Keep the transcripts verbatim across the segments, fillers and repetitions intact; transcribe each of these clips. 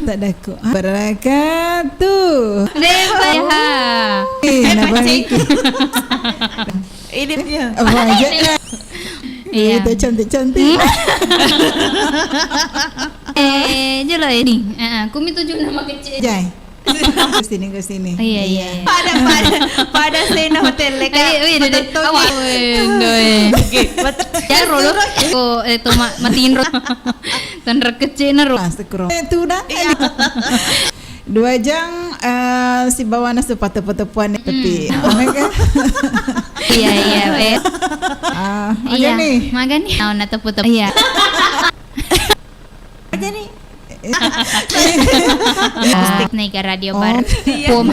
Tadakku. Barakatuh. Lepa ya. Eh, napa niki? Ini dia. Apa aja? Iya. Itu cantik-cantik. Eh, jelo ini. Heeh, kumi tujuh nama kecil. Jai. Ke sini, ke sini. Iya, iya, iya. Pada, pada, pada sena hotel, Kak. Iya, iya, dede. Betul, awak. Iya. Weh, ndoe. Oke, bet-, jaro lo. Ko, eh, to ma-, matinro. Tanra kecil na ro. Astagfirullah. Eh, itu dah. Iya. Dua jang, eh, sibawa nasu patepu-tepuan, tapi, oh my God. Iya, iya, eh. Ah, iya, maga nih. Maga nih. Naon na tepu-tepu. Iya. Aja nih. Nih ke radio bar. Pom.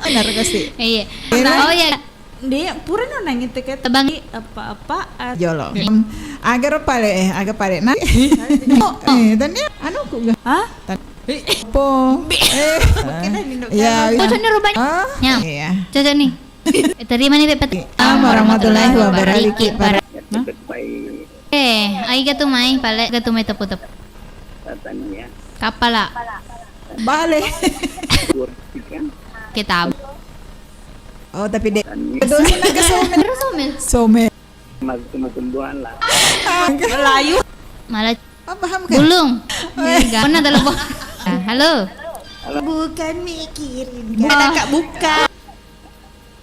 Benar kasih. Iya. Oh iya. Dia pura no nangin teke tebang apa-apa. Jolo. Agak pale, eh, agak pale. Nah. Oh, eh, dan dia anu ku ga? Hah? Po. Eh. Ya. Cocok nih rupanya. Iya. Cocok nih. Eh, terima nih, Beb. Assalamualaikum warahmatullahi wabarakatuh. Eh, ai gatu mai, pale gatu mai tepu-tepu. Katanya. Kapala. Bale. Kursi kan? Kitab. Oh, tapi dek. Katanya. Terus somel. Terus somel. Somel. Masuk tumbuh-tumbuhan lah. Melayu. Malah. Oh, paham kan? Bulung. Pernah telepon. Halo. Halo. Bukan mikirin. Bukan, Kak, bukan.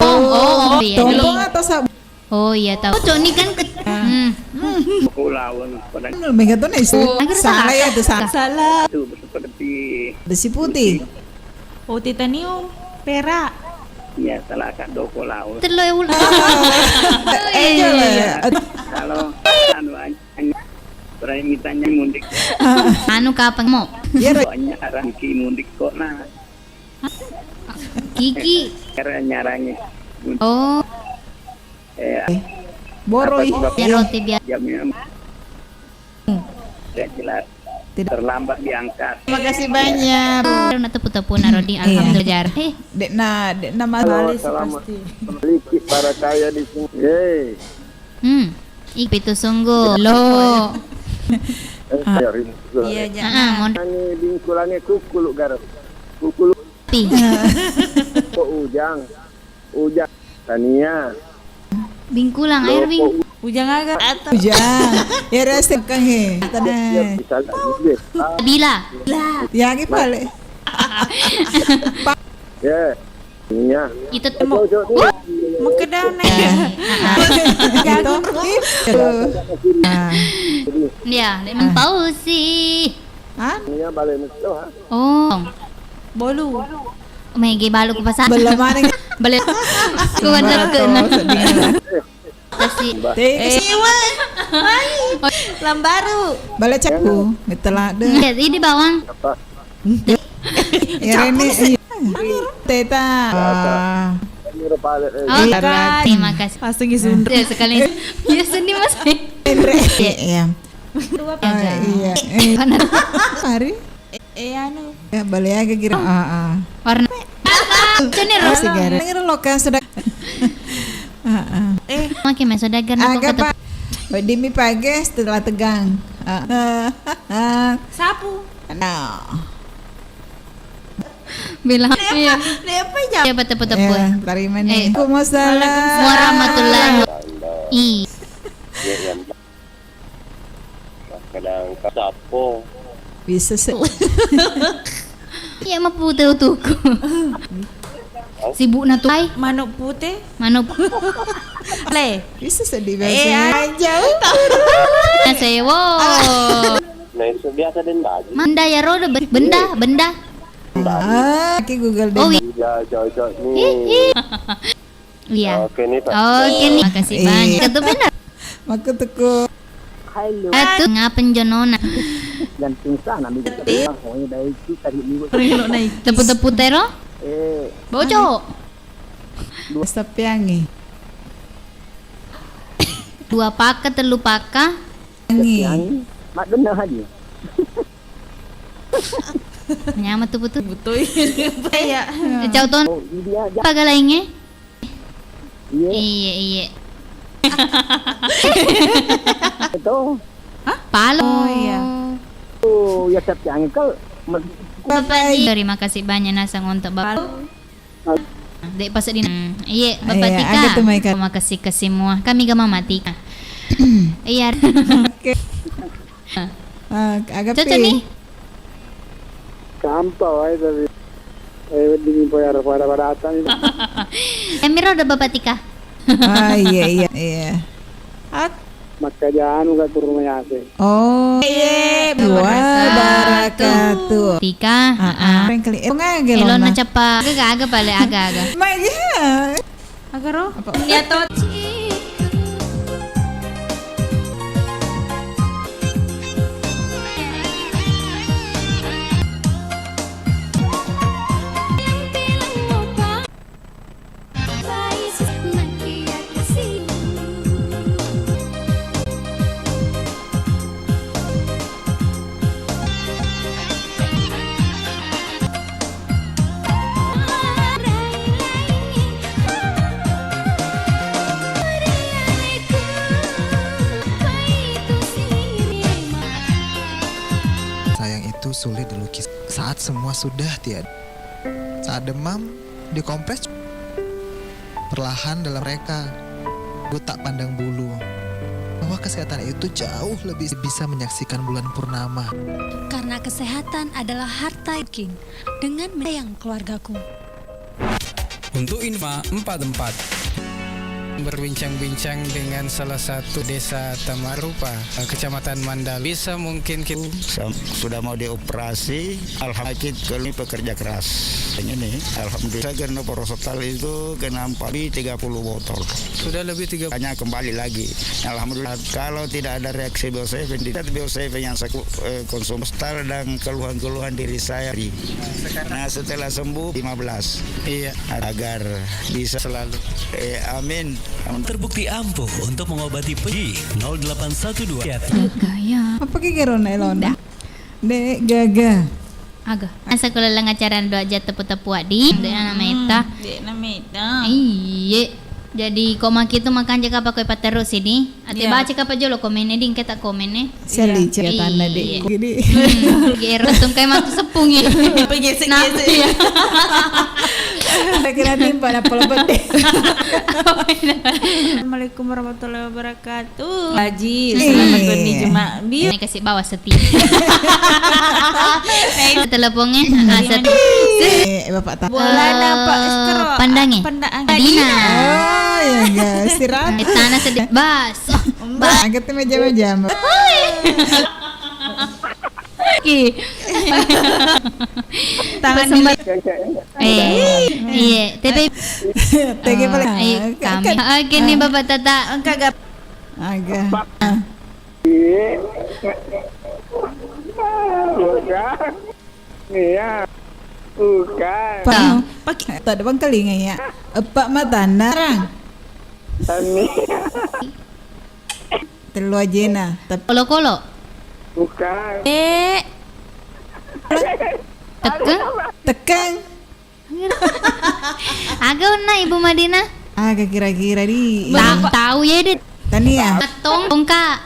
Oh, oh, oh, iya. Tompong atau sab- Oh, iya, tahu. Oh, Coni kan ke-, hmm. Kulawan pada. Megatron itu. Oh. Salah ya, itu salah. Salah. Itu seperti besi putih. Oh, titanium, perak. Iya, salah, Kak, doko lawan. Telo ya, ul-, eh, iya, iya. Kalau anu, berani mitanya mudik. Anu, kapan mau? Iya, Re. Banyak orang ki mudik kok, nah. Kiki. Cara nyaranya. Oh. Eh, boroi. Apa sebabnya? Ya, roti biasa. Jamnya. Hmm. Tidak jelas. Tidak. Terlambat diangkat. Terima kasih banyak. Baru na tepu-tepu na Rodi, iya. Alhamdulillah. Eh. Dekna, dekna mas. Halo, pasti. Sedikit para kaya di sini. Yeay. Hmm. Ipi tu sungguh. Lo. Eh, ah. Iya, Rin. Iya, jangan. Ah, mon- Ani bingkulannya kukulu garap. Kukulu. Pi. Kok Ujang? Ujang. Tania. Bingkulang, air bing-, Ujang aga? Ujang. Ya, rasa kang he. Tenang. Bisa lagi deh. Bila? Ya, ki pale. Ya. Iya. Itu temu. Makedau nih. Ya. Jagung. Itu. Ah. Ya, memang pausi. Hah? Iya, balik itu, ha? Oh. Bolu. Mege balu ku pasar. Belum ada. Belum. Ku bener ke. Kasi. Teh. Siwe. Hai. Lambaru. Bale cakku, mitela de. Iya, ini bawang. Apa? Ya, Rene, iya. Teta. Biasa. Ah. Ini udah balik, eh. Oh, iya, terima kasih. Langsung disuntik. Ya, sekali. Ya, seni, Mas. Iya, iya. Dua. Ah, iya. Eh. Panas. Hari? Eh, eh, anu. Ya, bale aga kira. Ah, ah. Warna. Sini, Ros. Nengir loka sudah. Ah, ah. Eh. Oke, Mas, sudah kan aku ketemu. Pak? Demi pagi setelah tegang. Ah, ah. Sapu. No. Bilang, iya. Apa jam? Siapa tepuk-tepuk? Eh, terima nih. Eh. Waalaikumsalam. Warahmatullahi. Iya, iya. Kadang sapo. Bisa se- Iya, mapute utuku. Sibuk na tu. Hai. Manuk putih. Manuk. Le. Bisa sedih bahasa. Eh, aja. Nah, sewo. Nah, itu biasa den bagi. Manda ya rodo, be-, benda, benda. Ah, ki Google deh. Oh, iya. Iya, cocok nih. Ih, ih. Iya. Oke nih, Pak. Oke nih, makasih banyak. Itu benar. Maku tuku. Halo. Atu ngapen jonona. Dan pingsan ambil. Oh, ini dari itu tadi minggu. Tepu-tepu tero? Eh. Bocok. Dua sapiangi. Dua paka, telu paka. Angi. Mak bener aja. Nyama tu betul. Betul. Iya. Eh, jauh ton. Oh, ini aja. Paga lainnya? Iya. Iya, iya. Itu. Hah? Palo. Oh, iya. Oh, ya, siap, yang engkel. Bapak Ji, terima kasih banyak nasang untuk Bapak. Dek pas di, hmm, iye, Bapak Tika. Terima kasih ke semua. Kami gak mau mati. Iya. Oke. Ah, aga cocok pi nih. Gampang wae, tapi, eh, wedding poyar pada-pada ata nih. Emiro udah Bapak Tika. Ah, iya, iya, iya. Ak- Makkajanu ka tu rumah yase. Oh, iya, wabarakatuh. Tika. Ah, ah. Pengkali. Eh, ngage elona lona cappa. Aga, aga pale, aga, aga. Ma iya. Agaro? Apa? Iya, to. Sayang itu sulit dilukis. Saat semua sudah tiada. Saat demam, dikompres perlahan dalam mereka. Ku tak pandang bulu. Bahwa kesehatan itu jauh lebih bisa menyaksikan bulan purnama. Karena kesehatan adalah harta yang dengan menyayang keluargaku. Untuk Info empat empat. Berbincang-bincang dengan salah satu desa Tamarupa, Kecamatan Mandal. Bisa mungkin kita sam-, sudah mau dioperasi. Alhamdulillah, kalau ini pekerja keras. Yang ini, alhamdulillah, karena prosotal itu kena empat, tiga puluh botol. Sudah lebih tiga. Hanya kembali lagi. Alhamdulillah, kalau tidak ada reaksi Bio tujuh, tidak Bio tujuh yang saya ku-, eh, konsumsi dan keluhan-keluhan diri saya. Nah, setelah sembuh, lima belas. Iya. Agar bisa selalu. Eh, amin. Terbukti ampuh untuk mengobati pe-, nol delapan satu dua. Gaya. Apa ki gerona elona? Dek gaga. Aga. Asa ku laleng acara dua jam tepu-tepu addi. Dek na meta. Dek na meta. Iye. Jadi ko makitu makanja kapa ko paterus ini. Ate baca kapa jolo komen ding kita komen. Seli catatanna, Dek. Jadi. Hmm, gero tungkai matu sepung ya. Apa gesek-gesek? Iya. Kira timpa na polo pete. Assalamualaikum warahmatullahi wabarakatuh. Haji, selamat wenni Juma. Ini kasih bawa seti. Teleponnya. Ah, seti. Eh, Bapak tak. Bolana, Pak. Pandangi. Dina. Oh, ya, enggak. Istirahat. Tanah sedih. Bas. Mbak, angkat meja-meja, Mbak. Ki. Tangan di. Eh, iya, tapi tege pala. Iya, kami. Oke nih, Bapak Tata. Engka gap. Aga. Iya. Bukan. Iya. Bukan. Pak, pakai tak ada bangkalinga ya. Epak mata narang. Tania. Tellu ajena, tapi kolo-kolo. Bukan. Eh. Tekeng? Tekeng. Aga onna Ibu Madinah? Aga kira-kira di. Tahu, tahu ya, Dit. Tania. Tong, tongka.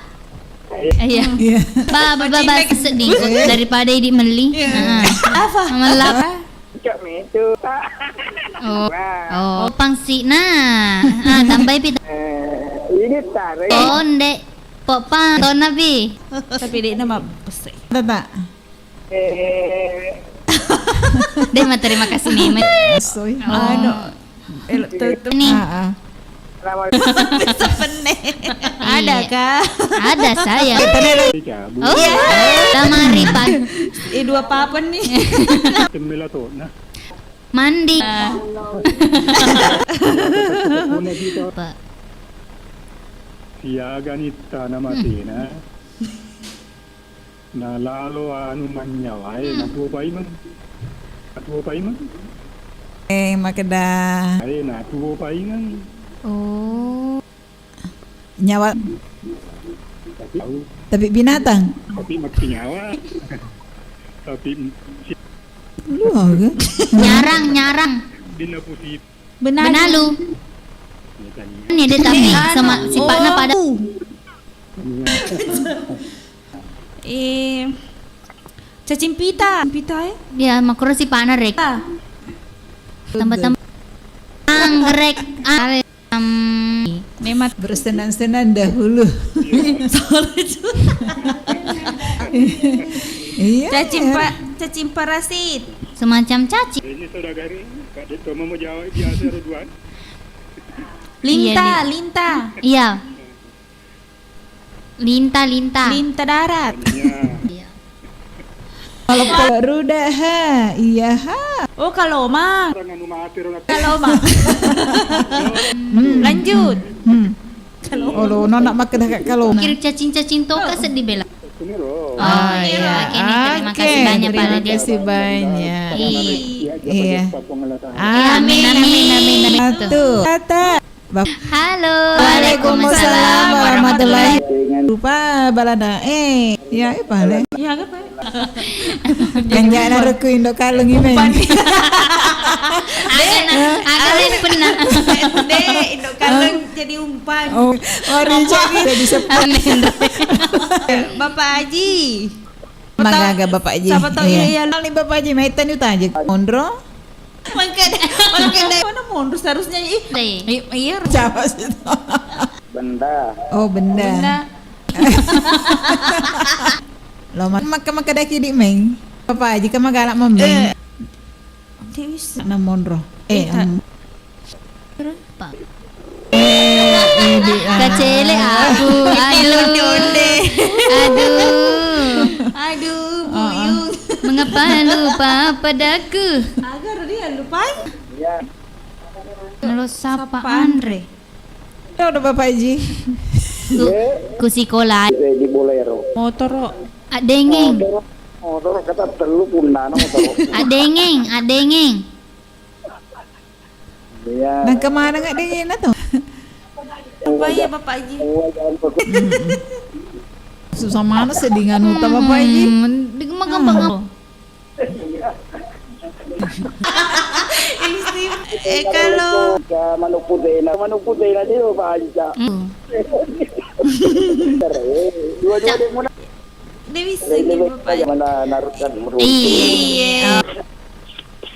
Iya. Iya. Ba, ba, ba, ba, sedih daripada idi melli. Iya. Heeh. Apa? Melap. Cok metu. Oh. Wah. Oh, pangsi na. Ah, tambai pi. Eh, ini tarik. Onde. Popang, tona pi. Tapi dek nama besar. Tata. Eh. Dek mah terima kasih nih. Soy. Oh. Anu. Elok tutup. Nih. Ah, ah. Bisa penne. Ada kah? Ada saya. Oh, lamari, Pak. Eh, dua papan nih. Temmela tona. Mandi. Pak. Siaga nitta namatena. Nalalo anu mannyawae, natuo paimeng. Natuo paimeng. Eh, makkeda. Eh, natuo paimeng. Oh. Nyawa. Tapi binatang. Tapi makkinyawa. Tapi lu aga? Nyarang, nyarang. Benalu. Ini dia tapi sama sifatnya pada. Eh, Cacing pita. Pita, eh? Ya, makkuro sipana rek. Ah. Tambah-tambah. Anggrek. Ah, memang bersenang-senang dahulu. Iya. Cacing pa-, cacing parasit. Semacam cacing. Ini saudagari, Kak Dito mau menjawab biasa, Ridwan. Linta, iya, Li-, linta. Iya. Linta, linta. Linta darat. Iya. Kalau po-, ruda ha, iya ha. Oh, kaloma. Kaloma. Hmm. Lanjut. Hmm. Kaloma. Oh, lo, nona makkeda ka kaloma. Kira cacing-cacing toka seddi bela. Oh, iya. Oke, nih, terima kasih banyak, Pak Ladi. Terima kasih banyak. Iya. Iya, amin, amin, amin, amin. Satu. Kata. Bap-, halo. Waalaikumsalam warahmatullahi. Rupa balada. Eh, ya, eh, pale. Ya, apa? Ganja na ruku Indo Kalung ini. Ada na, ada na pernah. Dek, Indo Kalung jadi umpan. Oh, mari jadi sepan. Bapak Haji. Magaga Bapak Haji. Siapa tahu, iya, iya. Ni Bapak Haji, mai tani utaje. Monro. Mangkada, mangkada. Mana monro seharusnya, ih. Deh. I-, iya. Siapa sih itu? Benda. Oh, benda. Benda. Lo mak-, maka, maka daki di meng. Bapak Haji ka magalak memeng. Eh. Dewi s-, na monro. Eh, em. Pak. Eh, idi, ah. Kacele aku. Aduh. Onde-onde. Aduh. Aduh, oh, oh. Buyung. Mengapa lupa padaku? Agar dia lupai. Iya. Lo sapa Andre? Udah Bapak Haji. Ku, ku sikola. Di Bolero. Motoro. Adengeng. Motoro, motoro kata tellu punnana motoro. Adengeng, adengeng. Iya. Nang kemana nggak dengeng na to? Apa ya Bapak Haji? Susah mana sedingan utama Bapak Haji? Hmm, di gampang apa? Eh, kalau manuk putih, nah, manuk putih nanti lo Pak Haji, Cak. Hmm. Dua-dua dia muna. Dia bisa gitu, Pak. Mana narutkan meruntu. Iya.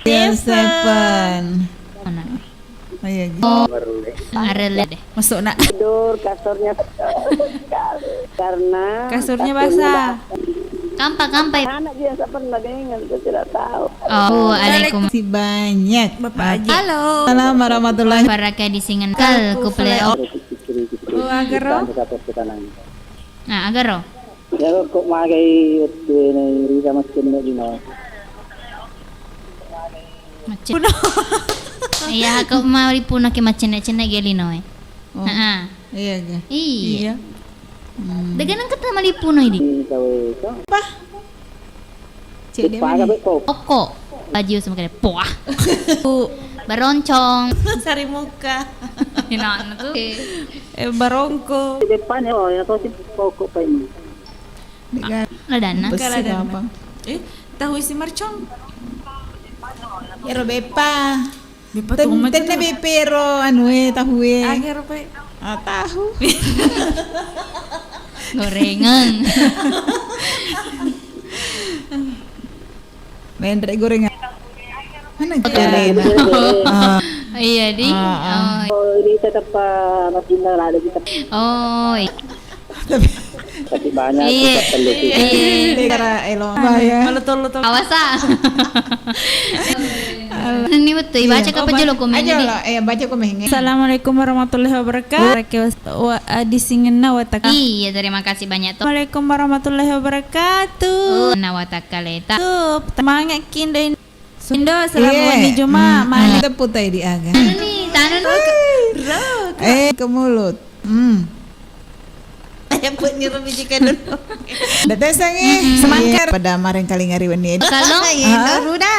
Iya, Seven. Mana? Oh, iya, gitu. Oh, arele deh. Masuk, nak. Tidur, kasurnya. Karena kasurnya basah. Kampa, kampa. Anak dia yang pernah dengan, saya tidak tahu. Oh, alaikum. Terima kasih banyak. Bapak Haji. Halo. Assalamualaikum warahmatullahi wabarakatuh. Di singan kal ku play off. Oh, agaro. Nah, agaro. Ya, kok magai wettu ini risa macenne lino. Macen-, iya, kok mau ripuno ke macenne-cenne ge lino, eh. Oh. Heeh. Iya, ga? Iya. Iya. Hmm. Daganang kata malipuno ini. Apa? Cedde mani. Oko. Baju sama kena. Poah. Baroncong. Sari muka. Inana tuh. Eh, barongko. Di depan ya, oh, ya, kau sih pokok pa ini. Ladanna. Besi gampang. Eh, tahu isi mercon. Ero beppa. Beppa. Ten-, tenne beppe ro anu e, tahu e. Agaro pe. Ah, tahu. Gorengan. Menre gorengan. Mana gorengan? Ah. Iya, di. Ah, ah. Oh. Oh, ini tetap, eh, masih ada kita. Oh, iya. Tapi banyak kita perlu sih. Iya. Cara elo. Bahaya. Awas, ah. Ini betul, baca apa jolo komen ini? Aja lah, eh, baca komen. Assalamualaikum warahmatullahi wabarakatuh. Wa-, wa-, adisingenna wataka. Iya, terima kasih banyak, tuh. Assalamualaikum warahmatullahi wabarakatuh. Oh, na watakaleta. Tuh, semangat ki, Indo. Indo, selamat wenni Juma, mane. Teppu tai di aga. Tanu ni, tanu ni. Eh, ke mulut. Hmm. Ayo, put nyiru biji kadun. Datang sangi. Semangkar. Pada mareng kaling hari wenni. Kalau? Iya, ruda.